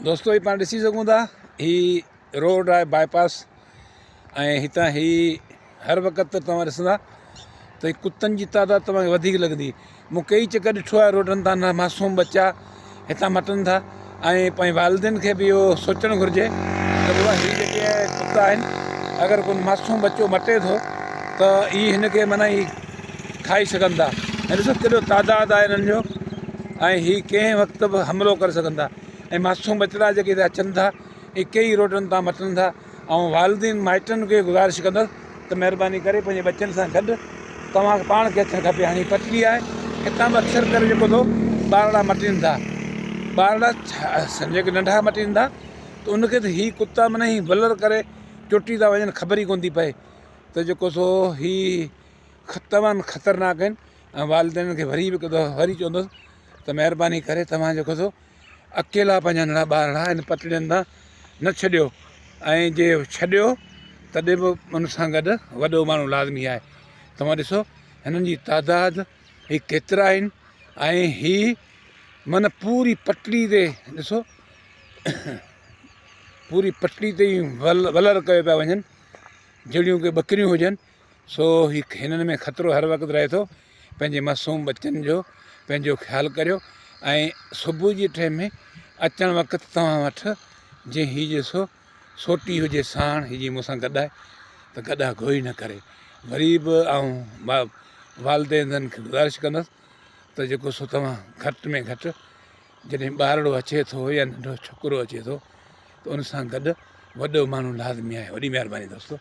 دوستو هي پاڻ ڏسي سگهون ٿا هي روڊ آهي باء پاس ۽ هتان هي هر وقت توهان ڏسندا ته هي ڪتن جي تعداد توهان کي وڌيڪ لڳندي مون ڪئي چڪر ڏٺو آهي روڊن تان معصوم ٻچا هتان مٽن ٿا ۽ پنهنجي والدين کي به اهو سوچڻ گهرجي ته بابا هي جيڪي ڪتا آهن اگر ڪو معصوم ٻچو مٽي ٿو ته هي هن کي معنيٰ هي کائي سگهن ٿا ۽ ڏسو ڪيڏو تعداد آهي هنن جو ۽ هي ڪنهن وقت به حملو ڪري سگهن ٿا ۽ معصوم ٻچڙا جيڪي هتي اچن ٿا اهي ڪيئي روڊن تان مٽن ٿا آئون والدين مائٽن کي گذارش ڪندس ته مهرباني ڪري پنهنجي ٻچن سان گڏ توهان کي پاڻ کي اچڻ کپي هاڻي پٽڙي آهي هتان به اڪثر ڪري جيڪو ٿو ٻارڙا مٽين ٿا ٻارڙا جيڪي ننڍا مٽين ٿا ته ان کي ته هي ڪتا معنيٰ هي ولر ڪري چوٽي ٿا وڃن خبر ئي ڪونه ٿي پئي ته جيڪو سو هي تمام خطرناڪ آهن ۽ والدين کي وري به هڪ دفعو وري چوندس ته مهرباني ڪري توهان جيڪو سو اڪيلا پنهنجا ننڍڙا ٻارڙا ان پٽڙين تان نه ڇڏيو ۽ جي ڇڏيو تڏهن به ان سان گڏ وڏو ماڻهو لازمي آهي توهان ڏسو هنن جي تعداد هي ڪيترا آهن ۽ هي من پوري پٽڙي تي ڏسو پوري پٽڙي تي ولر ڪيو پيا وڃن جهڙيون ڪي ٻڪريون هجن سو هي هنن ۾ خطرو هر وقت رهي ٿو. پنهنجي معصوم ٻچن جو پنهنجو خيال ڪريو ۽ صبح جي ٽيم ۾ اچڻ وقت توهان وٽ جي هي ڏسو سوٽي هجي ساڻ هي جي مون سان گڏ آهي ته گڏا گوئي نه ڪري وري به آئون والدينن کي گذارش ڪندس ته جيڪو سو توهان گهٽ ۾ گهٽ جڏهن ٻارڙو اچي ٿو يا ننڍو ڇوڪرو اچي ٿو ته ان سان گڏ وڏو ماڻهو لازمي آهي وڏي مهرباني دوستو.